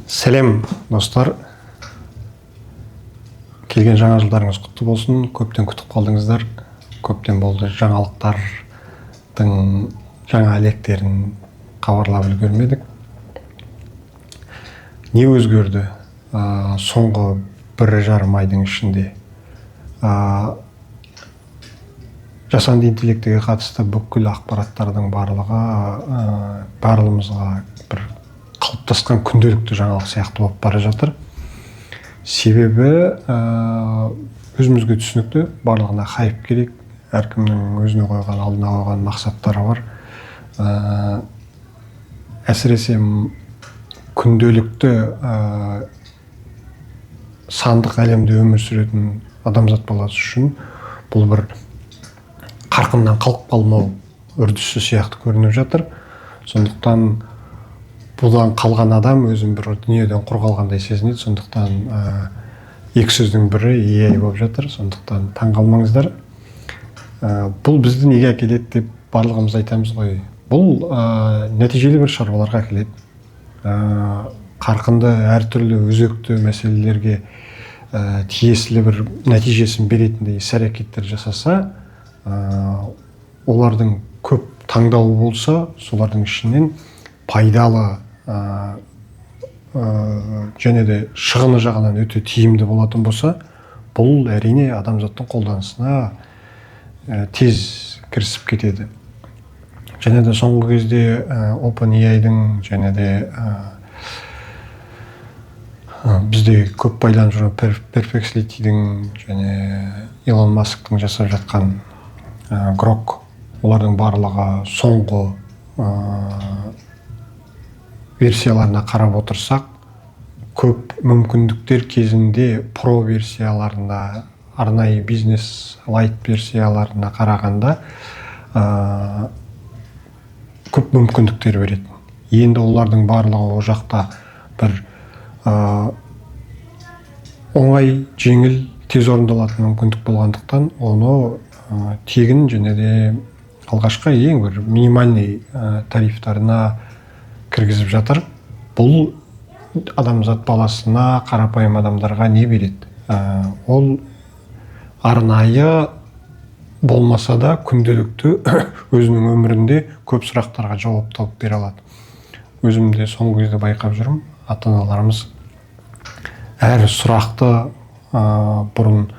Сәлем, достар! Келген жаңа жылдарыңыз құтты болсын! Көптен күтіп қалдыңыздар, көптен болды, жаңалықтардың жаңа лектерін хабарлап үлгермедік. Не өзгерді соңғы 1,5 айдың ішінде? Жасанды интеллектіге қатысты бүкіл ақпараттардың барлығы барлығымызға бір қалыптасқан күнделікті жаңалық сияқты болып бара жатыр. Себебі өзімізге түсінікті, барлығына хайп керек, әркімнің өзіне қойған, алдына қойған мақсаттары бар. Әсіресе күнделікті сандық әлемде өмір сүретін адамзат баласы үшін бұл бір қарқыннан қалып қалмау үрдісі сияқты көрініп жатыр. Сондықтан бұдан қалған адам өзін бір дүниеден құр қалғандай сезінеді. Сондықтан екі сөздің бірі AI болып жатыр. Сондықтан таң қалмаңыздар. Бұл бізді неге әкеледі деп барлығымыз айтамыз ғой. Бұл нәтижелі бір шаруаларға әкеледі. Қарқынды әртүрлі өзекті мәселелерге тиесілі бір нәтижесін беретіндей іс әрекеттер жасаса, олардың көп таңдауы болса, солардың ішінен пайдалы және де шығыны жағынан өте тиімді болатын болса, бұл, әрине, адамзаттың қолданысына тез кірісіп кетеді. Және де соңғы кезде OpenAI-дың және де бізде көп пайдаланып жүрген Perplexity-дің және Илон Масктың жасап жатқан Grok, олардың барлығы соңғы версияларына қарап отырсақ, көп мүмкіндіктер кезінде про версияларында, арнайы бизнес лайт версияларына қарағанда көп мүмкіндіктер беретін. Енді олардың барлығы ол жақта бір оңай, жеңіл, тез орындалатын мүмкіндік болғандықтан, оны тегін және де алғашқы ең бір минимальный тарифтарына кіргізіп жатыр. Бұл адамзат баласына, қарапайым адамдарға не береді? Ол арнайы болмаса да, күнделікті өзінің өмірінде көп сұрақтарға жауап тауып бере алады. Өзім де соңғы кезде байқап жүрмін, ата аналарымыз әр сұрақты бұрын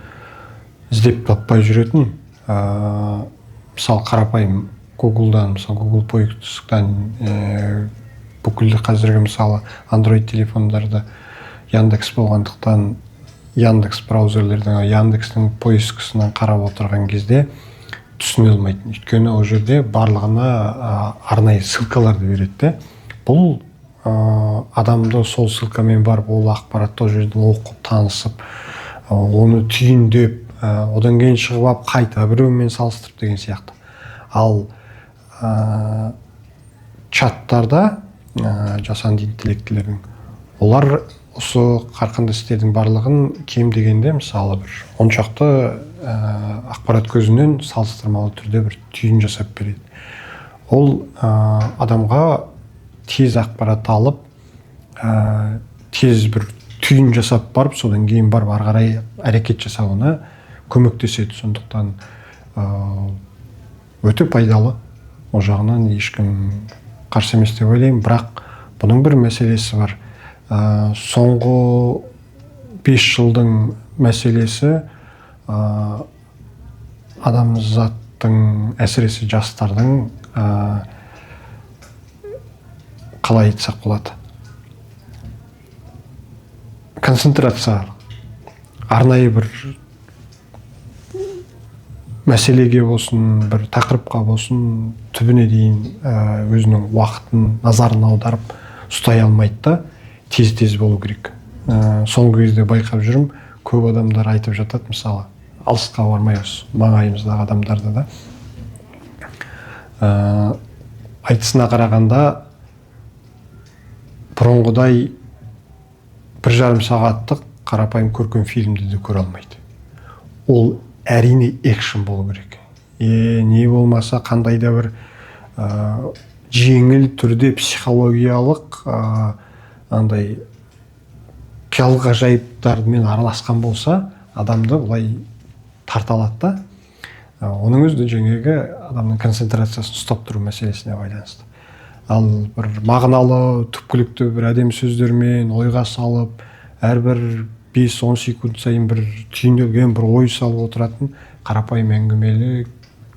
іздеп таппай жүретін. Мысалы, қарапайым Гуглдан, мысалы, Гугл поисктан, бүкіл қазіргі, мысалы, Андроид телефондарда Яндекс болғандықтан, Яндекс браузерлердің, Яндекстің поискісінен қарап отырған кезде түсіне алмайтын. Өйткені ол жерде барлығына арнайы ссылкаларды береді де. Бұл адамды сол ссылкамен барып, ол ақпаратты ол жерден оқып, танысып, оны түйіндеп, одан кейін шығып алып, қайта біреумен салыстырып деген сияқты. Ал чаттарда жасанды интеллектілердің, олар осы қарқынды істердің барлығын кем дегенде, мысалы, бір 10 шақты ақпарат көзінен салыстырмалы түрде бір түйін жасап береді. Ол адамға тез ақпарат алып, тез бір түйін жасап барып, содан кейін барып ары қарай әрекет жасауына көмектеседі. Сондықтан өте пайдалы, ол жағынан ешкім қарсы емес деп ойлаймын. Бірақ бұның бір мәселесі бар. Соңғы 5 жылдың мәселесі адамзаттың, әсіресе жастардың, қалай айтсақ болады, концентрация, арнайы бір мәселеге болсын, бір тақырыпқа болсын, түбіне дейін өзінің уақытын, назарын аударып ұстай алмайды да, тез тез болу керек. Соңғы кезде байқап жүрмін, көп адамдар айтып жатады. Мысалы, алысқа бармай, осы маңайымыздағы адамдарды да айтысына қарағанда, бұрынғыдай 1,5 сағаттық қарапайым көркем фильмді де көре алмайды. Ол, әрине, экшн болу керек, не болмаса қандай да бір жеңіл түрде психологиялық андай қиял ғажайыптармен араласқан болса, адамды былай тарта алады да. Оның өзі де жаңағы адамның концентрациясын ұстап тұру мәселесіне байланысты. Ал бір мағыналы, түпкілікті бір әдемі сөздермен ойға салып, әрбір 5-10 секунд сайын бір түйінделген бір ой салып отыратын қарапайым әңгімелі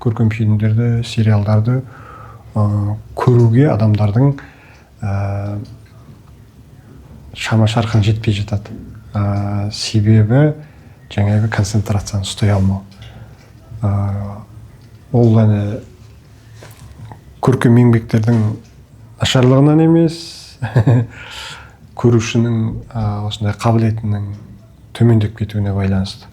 көркем фильмдерді, сериалдарды көруге адамдардың шама шарқын жетпей жатады. Себебі жаңағы концентрацияны ұстай алмау. Ол әне көркем еңбектердің нашарлығынан емес, көрушінің осындай қабілетінің төмендеп кетуіне байланысты.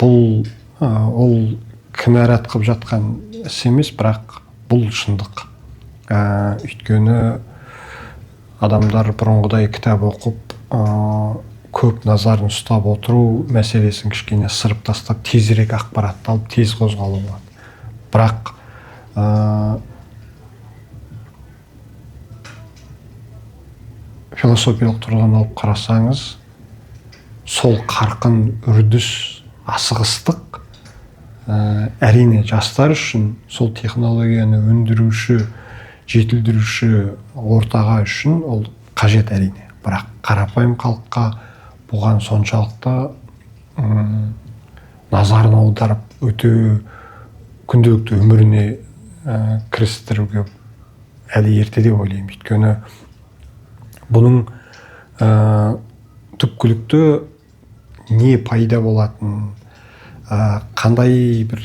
Бұл ол кінәрат қылып жатқан іс емес, бірақ бұл шындық. Өйткені адамдар бұрынғыдай кітап оқып, көп назарын ұстап отыру мәселесін кішкене сырып тастап, тезірек ақпаратты алып, тез қозғалу болады. Бірақ философиялық тұрғыдан алып қарасаңыз, сол қарқын, үрдіс, асығыстық, әрине жастар үшін, сол технологияны өндіруші, жетілдіруші ортаға үшін ол қажет әрине. Бірақ қарапайым халыққа бұған соншалықты назарын аударып, өте күнделікті өміріне кірістіруге әлі ерте деп ойлаймын. Өйткені бұның түпкілікті не пайда болатын, қандай бір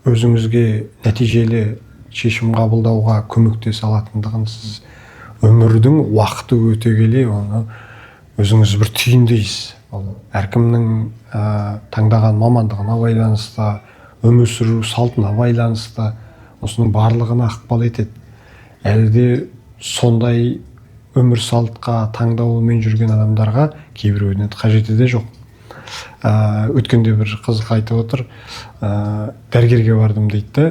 өзіңізге нәтижелі шешім қабылдауға көмектесе алатындығын сіз өмірдің уақыты өте келе оны өзіңіз бір түйіндейсіз. Ол әркімнің таңдаған мамандығына байланысты, өмір сүру салтына байланысты, осының барлығына ықпал етеді. Әлі де сондай өмір салтқа таңдауымен жүрген адамдарға кейбіреуіне қажеті де жоқ. Өткенде бір қызық айтып отыр, дәрігерге бардым дейді де,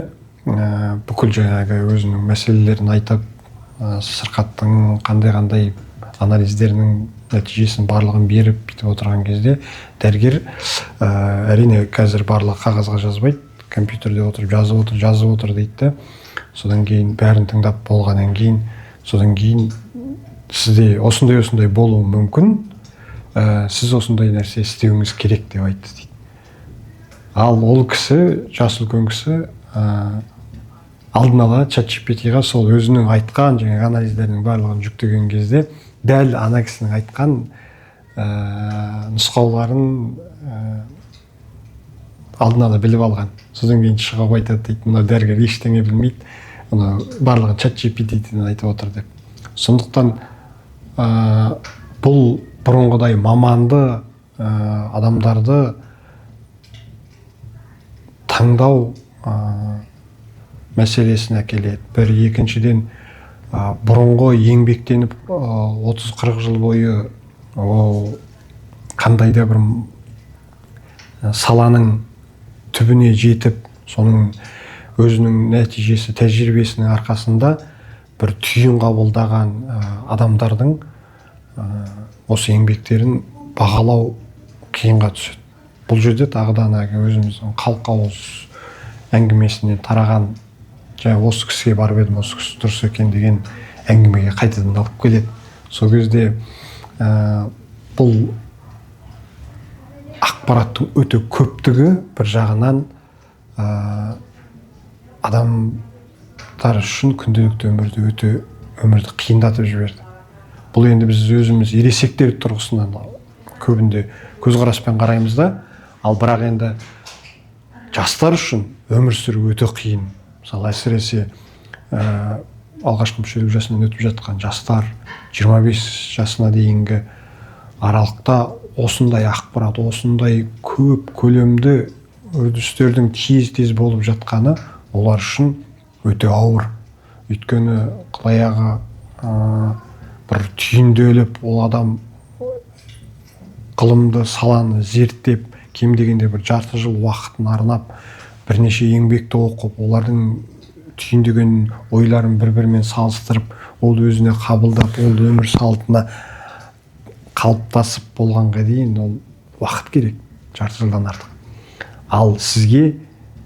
бүкіл жаңағы өзінің мәселелерін айтып, сырқаттың қандай-қандай анализдерінің нәтижесін барлығын беріп бүйтіп отырған кезде дәрігер, әрине қазір барлығы қағазға жазбайды, компьютерде отырып жазып отыр, жазып отыр дейді де. Содан кейін бәрін тыңдап болғаннан кейін, содан кейін сізде осындай-осындай болуы мүмкін, сіз осындай нәрсе істеуіңіз керек деп айтты дейді. Ал ол кісі, жас үлкен кісі, алдын ала ChatGPT-ға сол өзінің айтқан жаңағы анализдерінің барлығын жүктеген кезде дәл ана кісінің айтқан нұсқауларын алдын ала біліп алған. Содан кейін шығып айтады дейді, мына дәрігер ештеңе білмейді, мына барлығын ChatGPT-ден айтып отыр деп. Сондықтан бұл бұрынғыдай маманды адамдарды таңдау мәселесіне әкеледі. Бір екіншіден, бұрынғы еңбектеніп, 30-40 жыл бойы ол қандай да бір саланың түбіне жетіп, соның өзінің нәтижесі, тәжірибесінің арқасында бір түйін қабылдаған адамдардың осы еңбектерін бағалау қиынға түседі. Бұл жерде тағы да ана өзіміздің халық ауыз әңгімесінен тараған, жаңа осы кісіге барып едім, осы кісі дұрыс екен деген әңгімеге қайтадан алып келеді. Сол кезде бұл ақпараттың өте көптігі бір жағынан адамдар үшін күнделікті өмірді өте өмірді қиындатып жіберді. Бұл енді біз өзіміз ересектер тұрғысынан көбінде көзқараспен қараймыз да, ал бірақ енді жастар үшін өмір сүру өте қиын. Мысалы, әсіресе алғашқы мүшелік жасынан өтіп жатқан жастар 25 жасына дейінгі аралықта осындай ақпарат, осындай көп көлемді үрдістердің тез-тез болып жатқаны олар үшін өте ауыр. Өйткені құлаяғы бір түйінделіп, ол адам ғылымды, саланы зерттеп, кем дегенде бір жарты жыл уақытын арнап, бірнеше еңбекті оқып, олардың түйіндеген ойларын бір-бірімен салыстырып, ол өзіне қабылдап, ол өмір салтына Қалыптасып болғанға дейін ол уақыт керек, жарты жылдан артық. Ал сізге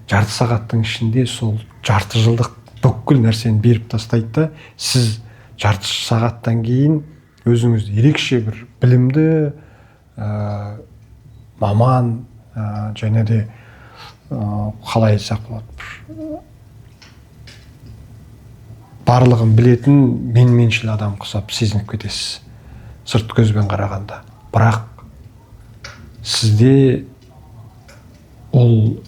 жарты сағаттың ішінде сол жарты жылдық бүкіл нәрсені беріп тастайды да, сіз жарты сағаттан кейін өзіңізді ерекше бір білімді, маман, және де қалай айтсақ болады, бір барлығын білетін менменшіл адам құсап сезініп кетесіз сырт көзбен қарағанда. Бірақ сізде ол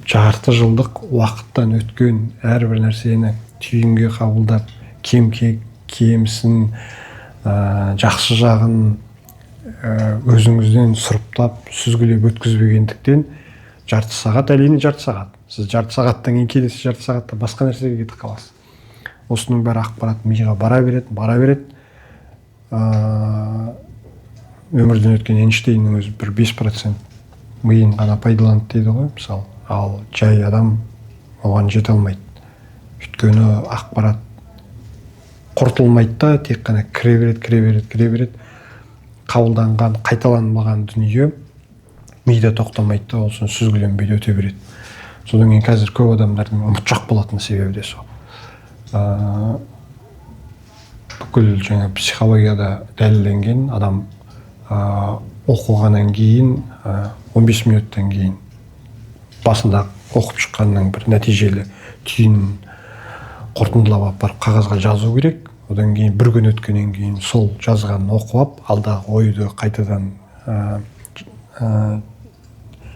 жарты жылдық уақыттан өткен әрбір нәрсені түйінге қабылдап, кемісін, жақсы жағын өзіңізден сұрыптап, сүзгілеп өткізбегендіктен жарты сағат, әрине, жарты сағат. Сіз жарты сағаттан кейін келесі жарты сағатта басқа нәрсеге кетіп қаласыз. Осының бәрі ақпарат миға бара береді, бара береді. Өмірден өткен Эйнштейннің өзі бір 5% миын ғана пайдаланды дейді ғой, мысалы. Ал жай адам оған жете алмайды, өйткені ақпарат құртылмайды да, тек қана кіре береді, кіре береді, кіре береді. Қабылданған, қайталанбаған дүние мида тоқтамайды да, ол соны сүзгіленбей өте береді. Содан кейін қазір көп адамдардың ұмытшақ болатын себебі де сол. Бүкіл жаңа психологияда дәлелденген, адам оқығаннан кейін, 15 минуттан кейін басында оқып шыққанның бір нәтижелі түйінін қорытындылап алып барып қағазға жазу керек. Одан кейін бір күн өткеннен кейін сол жазғанын оқып алып, алдағы ойды қайтадан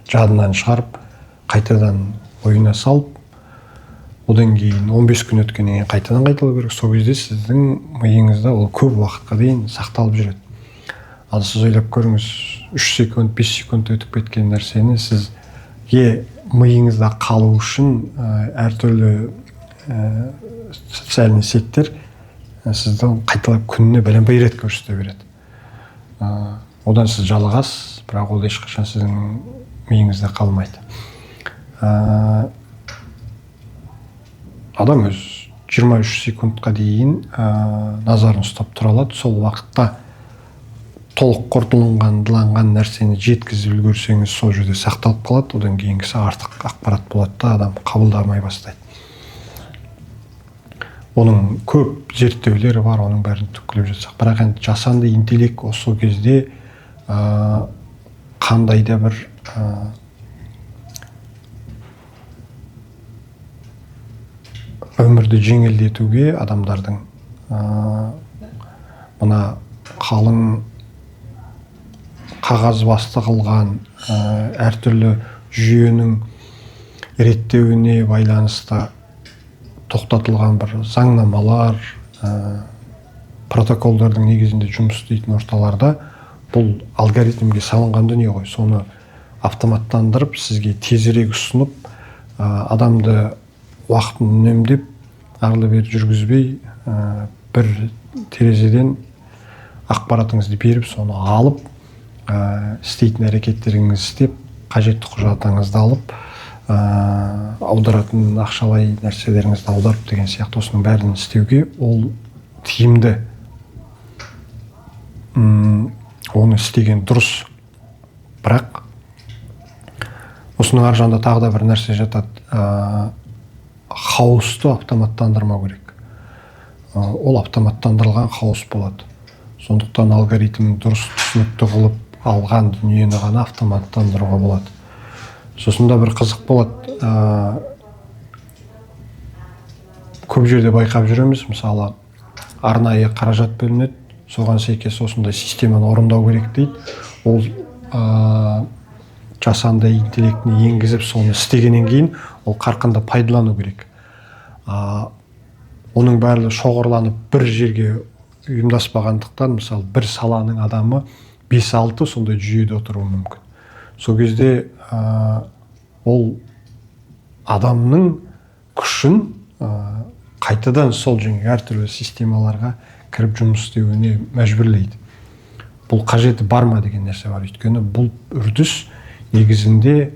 жадынан шығарып, қайтадан ойына салып, одан кейін 15 күн өткеннен кейін қайтадан қайталау керек. Сол кезде сіздің миыңызда ол көп уақытқа дейін сақталып жүреді. Ал сіз ойлап көріңіз, 3 секунд, 5 секунд өтіп кеткен нәрсені сізге миыңызда қалу үшін әртүрлі социальный сеттер сізді қайталап күніне бәленбай рет көрсете береді. Одан сіз жалығасыз, бірақ ол ешқашан сіздің миыңызда қалмайды. Адам өз 23 секундқа дейін назарын ұстап тұра алады. Сол уақытта толық қорытындыланған нәрсені жеткізіп үлгерсеңіз, сол жерде сақталып қалады. Одан кейінгісі артық ақпарат болады да, адам қабылдамай бастайды. Оның көп зерттеулері бар, оның бәрін түккілеп жатсақ. Бірақ енді жасанды интеллект осы кезде қандай да бір өмірді жеңілдетуге адамдардың, мына қалың қағазбасты қылған, әртүрлі жүйенің реттеуіне байланысты тоқтатылған бір заңнамалар, протоколдардың негізінде жұмыс істейтін орталарда бұл алгоритмге салынған дүние ғой. Соны автоматтандырып, сізге тезірек ұсынып, адамды уақытын үнемдеп, арлы бері жүргізбей, бір терезеден ақпаратыңызды беріп, соны алып, істейтін әрекеттеріңізді істеп, қажетті құжатыңызды алып, аударатын ақшалай нәрселеріңізді аударып деген сияқты, осының бәрін істеуге ол тиімді. Оны істеген дұрыс. Бірақ осының ар жағында тағы да бір нәрсе жатады. Хаосты автоматтандырмау керек. Ол автоматтандырылған хаос болады. Сондықтан алгоритм дұрыс, түсінікті қылып алған дүниені ғана автоматтандыруға болады. Сосын да бір қызық болады. Көп жерде байқап жүреміз, мысалы, арнайы қаражат бөлінеді, соған сәйкес осындай системаны орындау керек дейді. Ол жасанды интеллектіні енгізіп, соны істегеннен кейін ол қарқынды пайдалану керек. Оның барлығы шоғырланып бір жерге ұйымдаспағандықтан, мысалы, бір саланың адамы 5-6 сондай жүйеде отыруы мүмкін. Сол кезде ол адамның күшін қайтадан сол жаңағы әртүрлі системаларға кіріп жұмыс істеуіне мәжбүрлейді. Бұл қажеті бар ма деген нәрсе бар, өйткені бұл үрдіс негізінде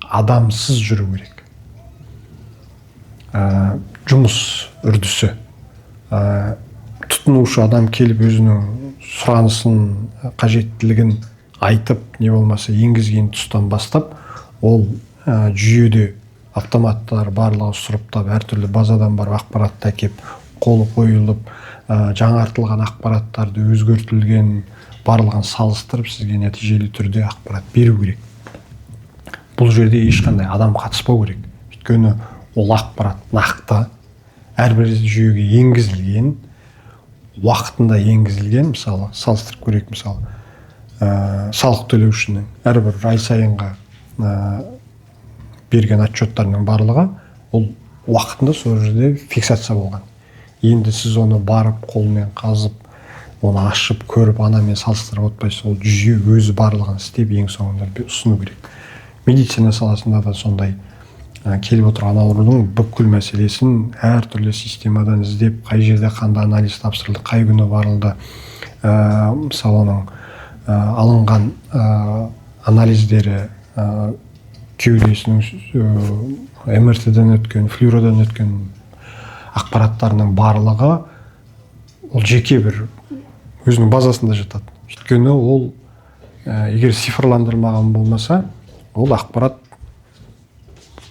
адамсыз жүру керек. Жұмыс үрдісі. Тұтынушы адам келіп өзінің сұранысын, қажеттілігін айтып, не болмаса енгізген тұстан бастап, ол жүйеде автоматтар барлығы сұрыптап, әртүрлі базадан барып ақпаратты әкеп, қолы қойылып, жаңартылған ақпараттарды, өзгертілген барлығын салыстырып, сізге нәтижелі түрде ақпарат беру керек. Бұл жерде ешқандай адам қатыспау керек, өйткені ол ақпарат нақты әрбір жүйеге енгізілген, уақытында енгізілген. Мысалы, салыстырып көрейік. Мысалы, салық төлеушінің әрбір ай сайынғы берген отчеттарының барлығы ол уақытында сол жерде фиксация болған. Енді сіз оны барып қолмен қазып, оны ашып көріп, анамен салыстырып отпайсыз. Ол жүйе өзі барлығын істеп, ең соңында ұсыну керек. Медицина саласында да сондай. Келіп отырған аурудың бүкіл мәселесін әртүрлі системадан іздеп, қай жерде қандай анализ тапсырылды, қай күні барылды, мысалы, оның алынған анализдері, кеудесінің МРТ-ден өткен, флюродан өткен ақпараттарының барлығы ол жеке бір өзінің базасында жатады. Өйткені ол егер цифрландырылмаған болмаса, ол ақпарат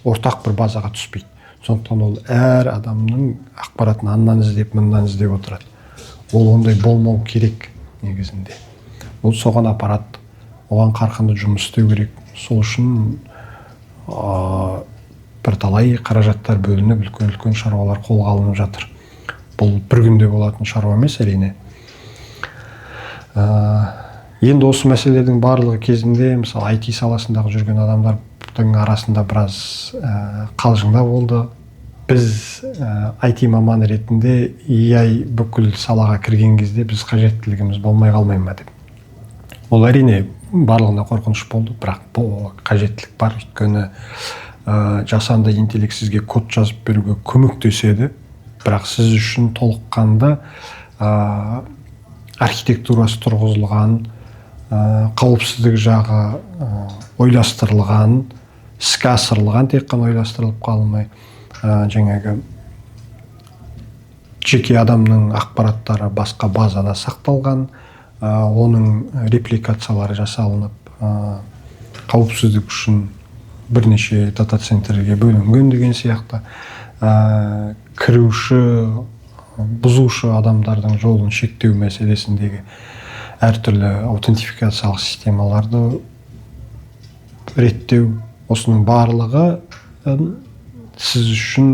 ортақ бір базаға түспейді. Сондықтан ол әр адамның ақпаратын аннан іздеп, мындан іздеп отырады. Ол ондай болмау керек негізінде. Ол соған апарады, оған қарқынды жұмыс істеу керек. Сол үшін бірталай қаражаттар бөлініп, үлкен үлкен шаруалар қолға алынып жатыр. Бұл бір күнде болатын шаруа емес, әрине. Енді осы мәселелердің барлығы кезінде, мысалы, IT саласындағы жүрген адамдардың арасында біраз қалжыңда болды. Біз IT маман ретінде AI бүкіл салаға кірген кезде біз қажеттілігіміз болмай қалмай ма деп. Ол, әрине, барлығына қорқыныш болды, бірақ бұл қажеттілік бар, өйткені жасанды интеллект сізге код жазып беруге көмектеседі, бірақ сіз үшін толыққанды архитектурасы тұрғызылған, қауіпсіздік жағы ойластырылған, іске асырылған, тек қана ойластырылып қалмай, жаңағы жеке адамның ақпараттары басқа базада сақталған, оның репликациялары жасалынып, қауіпсіздік үшін бірнеше дата центрге бөлінген деген сияқты, кіруші, бұзушы адамдардың жолын шектеу мәселесіндегі әртүрлі аутентификациялық системаларды реттеу, осының барлығы сіз үшін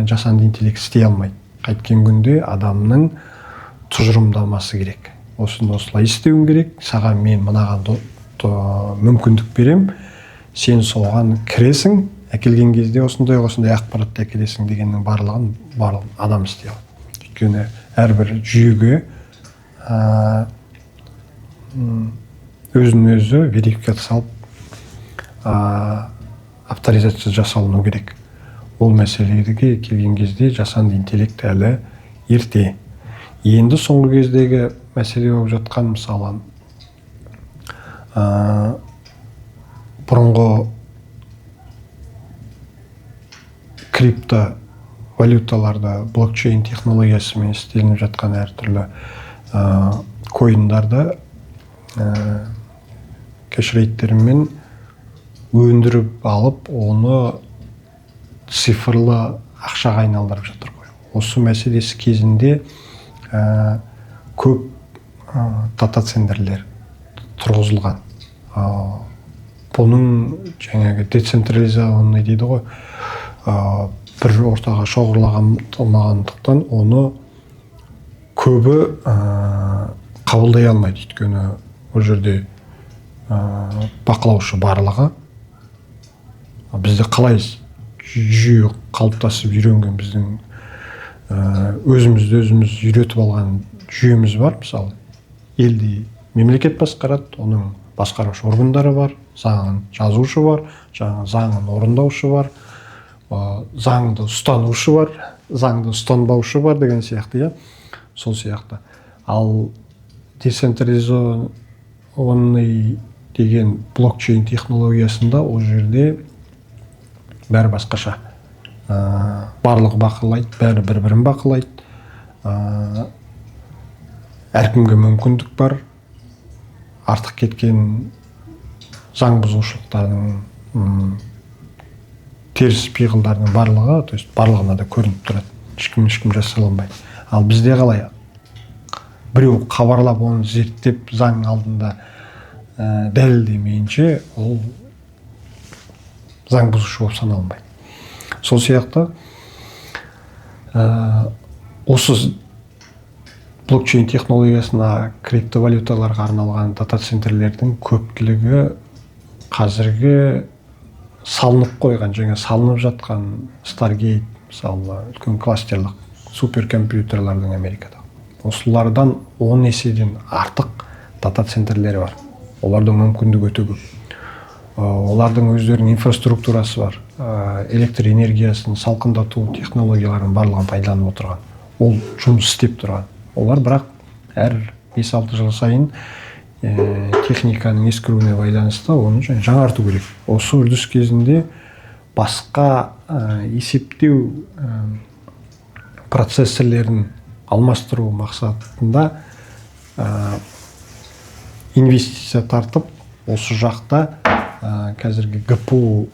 жасанды интеллект істей алмайды. Қайткен күнде адамның тұжырымдамасы керек: осыны осылай істеуің керек, саған мен мынаған мүмкіндік берем, сен соған кіресің, әкелген кезде осындай осындай ақпаратты әкелесің дегеннің барлығын адам істей алады. Өйткені әрбір жүйеге өзін өзі верификациялап, авторизация жасалыну керек. Ол мәселеге келген кезде жасанды интеллект әлі ерте. Енді соңғы кездегі мәселе болып жатқан, мысалы, бұрынғы криптовалюталарда, блокчейн технологиясымен істелініп жатқан әртүрлі коиндарды хешрейттермен өндіріп алып, оны цифрлы ақшаға айналдырып жатыр ғой. Осы мәселесі кезінде көп дата центрлер тұрғызылған. Бұның жаңағы децентрализованный дейді ғой, бір ортаға шоғырланғандықтан, оны көбі қабылдай алмайды, өйткені ол жерде бақылаушы барлығы. Бізде қалай жүйе қалыптасып үйренген, біздің өзімізді өзіміз үйретіп алған жүйеміз бар. Мысалы, елде мемлекет басқарады, оның басқарушы органдары бар, заңын жазушы бар, жаңа заңын орындаушы бар, заңды ұстанушы бар, заңды ұстанбаушы бар деген сияқты, иә, сол сияқты. Ал децентрализованный деген блокчейн технологиясында ол жерде бәрі басқаша. Барлығы бақылайды, бәрі бір бірін бақылайды. Әркімге мүмкіндік бар. Артық кеткен заң бұзушылықтардың, теріс пиғылдардың барлығы, то есть барлығына да көрініп тұрады, ешкім жасыра. Ал бізде қалай? Біреу хабарлап, оны зерттеп, заң алдында дәлелдемейінше, ол заң бұзушы болып саналынбайды. Сол сияқты осы блокчейн технологиясына, криптовалюталарға арналған дата центрлердің көптілігі қазіргі салынып қойған және салынып жатқан Stargate, мысалы, үлкен кластерлік суперкомпьютерлардың Америкада, осылардан 10 еседен артық дата центрлері бар. Олардың мүмкіндігі өте көп. Олардың өздерінің инфраструктурасы бар, электр энергиясын салқындату технологияларының барлығын пайдаланып отырған, ол жұмыс істеп тұрған. Олар бірақ әр 5-6 жыл сайын техниканың ескіруіне байланысты оны жаңарту керек. Осы үрдіс кезінде басқа есептеу процессорлерін алмастыру мақсатында инвестиция тартып, осы жақта қазіргі ГПУ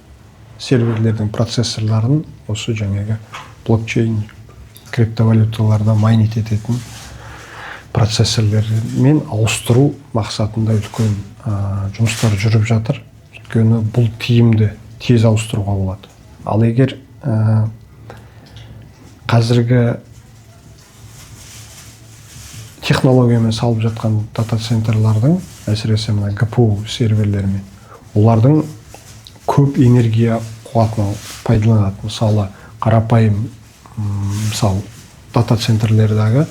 серверлердің процессорларын осы жаңағы блокчейн, криптовалюталарда майнить ететін процессорлермен ауыстыру мақсатында үлкен жұмыстар жүріп жатыр. Өйткені бұл тиімді, тез ауыстыруға болады. Ал егер қазіргі технологиямен салып жатқан дата центрлардың, әсіресе мына ГПУ серверлерімен, олардың көп энергия қуатын пайдаланады. Мысалы, қарапайым мысалы, дата центрлердегі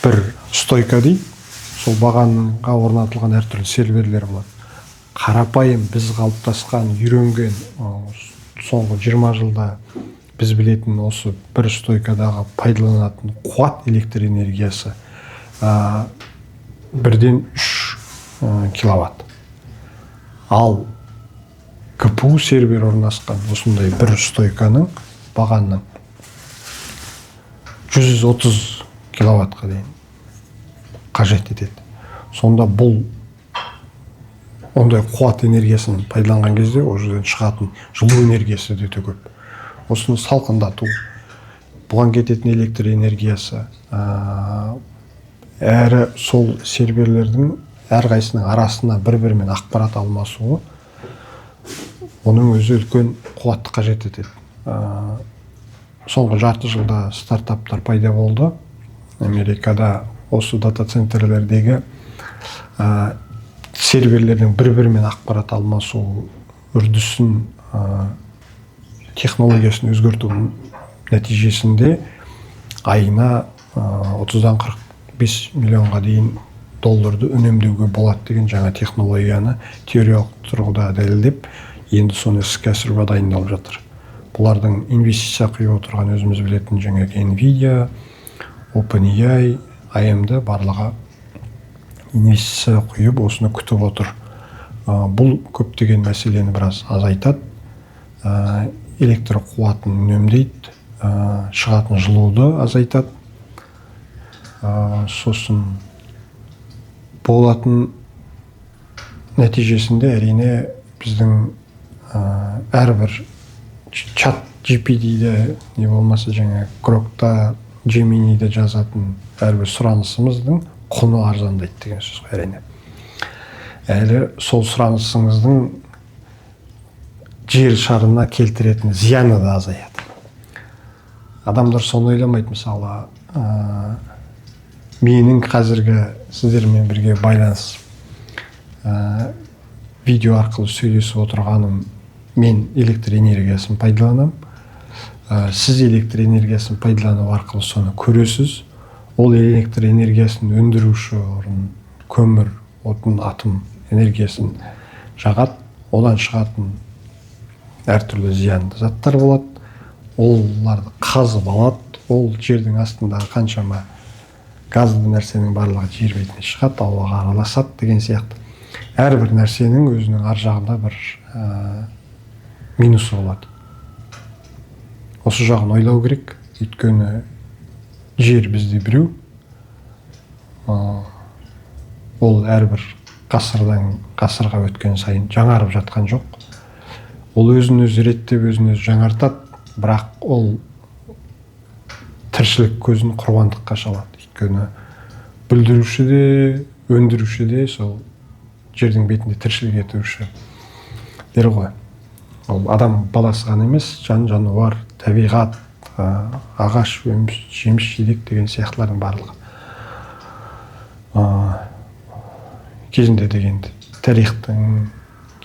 бір стойка дейді, сол бағанға орнатылған әртүрлі серверлер болады. Қарапайым біз қалыптасқан, үйренген, соңғы 20 жылда біз білетін осы бір стойкадағы пайдаланатын қуат, электр энергиясы 1-ден 3 киловатт. Ал ГПУ сервер орналасқан осындай бір стойканың, бағанның 130 киловаттқа дейін қажет етеді. Сонда бұл ондай қуат энергиясын пайдаланған кезде ол жерден шығатын жылу энергиясы да өте көп. Осыны салқындату, бұған кететін электр энергиясы, әрі сол серверлердің әрқайсысының арасына бір бірімен ақпарат алмасуы, оның өзі үлкен қуатты қажет етеді. Соңғы жарты жылда стартаптар пайда болды Америкада, осы дата центрлердегі серверлердің бір бірімен ақпарат алмасу үрдісін, технологиясын өзгерту нәтижесінде айына 30-дан 45 миллионға дейін долларды үнемдеуге болады деген жаңа технологияны теориялық тұрғыда дәлелдеп, енді соны іске асыруға дайындалып жатыр. Бұлардың инвестиция құйып отырған өзіміз білетін жаңағы Nvidia, OpenAI, AMD, барлығы инвестиция құйып, осыны күтіп отыр. Бұл көптеген мәселені біраз азайтады, электр қуатын үнемдейді, шығатын жылуды азайтады. Сосын болатын нәтижесінде, әрине, біздің әрбір чат GPT-де, не болмаса жаңа Грокта, Джеминиде жазатын әрбір сұранысымыздың құны арзандайды деген сөз ғой, әрине. Әлі сол сұранысыңыздың жер шарына келтіретін зияны да азаяды. Адамдар соны ойламайды. Мысалы, менің қазіргі сіздермен бірге байланыс, видео арқылы сөйлесіп отырғаным, мен электр энергиясын пайдаланамын. Сіз электр энергиясын пайдалану арқылы соны көресіз. Ол электр энергиясын өндіруші орын көмір, отын, атом энергиясын жағады. Одан шығатын әртүрлі зиянды заттар болады, оларды қазып алады. Ол жердің астындағы қаншама газды нәрсенің барлығы жер бетіне шығады, ауаға араласады деген сияқты. Әрбір нәрсенің өзінің ар жағында бір минусы болады. Осы жағын ойлау керек, өйткені жер бізде біреу. Ол әрбір ғасырдан ғасырға өткен сайын жаңарып жатқан жоқ. Ол өзін өзі реттеп, өзін өзі жаңартады, бірақ ол тіршілік көзін құрбандыққа шалады. Өйткені бүлдіруші де, өндіруші де сол жердің бетінде тіршілік етушілер ғой. Ол адам баласы ғана емес, жан-жануар, табиғат, ағаш, жеміс, жидек деген сияқтылардың барлығы. Кезінде деген тарихтың,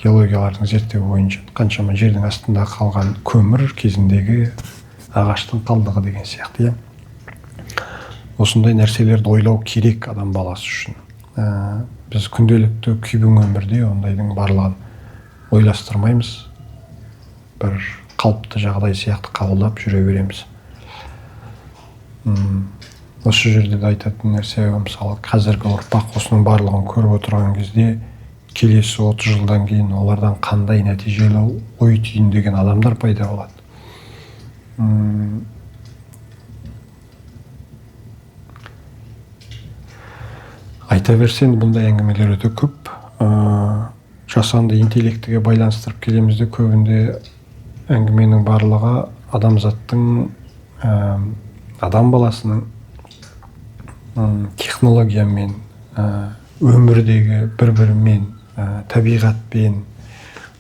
геологиялардың зерттеуі бойынша қаншама жердің астында қалған көмір кезіндегі ағаштың қалдығы деген сияқты, иә. Осындай нәрселерді ойлау керек адам баласы үшін. Біз күнделікті күйбең өмірде ондайдың барлығын ойластырмаймыз. Бір қалыпты жағдай сияқты қабылдап жүре береміз. Осы жерде де айтатын нәрсе, мысалы, қазіргі ұрпақ осының барлығын көріп отырған кезде келесі 30 жылдан кейін олардан қандай нәтижелі ой түйіндеген адамдар пайда болады. Айта берсең, бұндай әңгімелер өте көп. Жасанды интеллектіге байланыстырып келеміз де, көбінде әңгіменің барлығы адамзаттың, адам баласының, технологиямен, өмірдегі бір-бірімен, табиғатпен,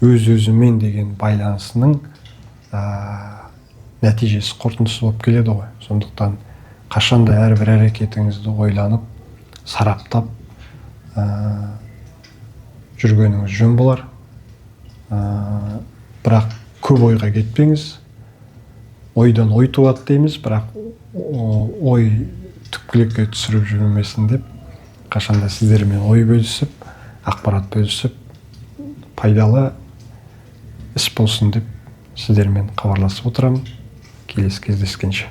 өз-өзімен деген байланысының, нәтижесі, қорытындысы болып келеді ғой. Сондықтан қашанда әрбір әрекетіңізді ойланып, сараптап, жүргеніңіз жөн болар. Бірақ көп ойға кетпеңіз. Ойдан ой туады дейміз, бірақ ой түпкілікке түсіріп жүрмесін деп қашанда сіздермен ой бөлісіп, ақпарат бөлісіп, пайдалы іс болсын деп сіздермен хабарласып отырамын. Келесі кездескенше.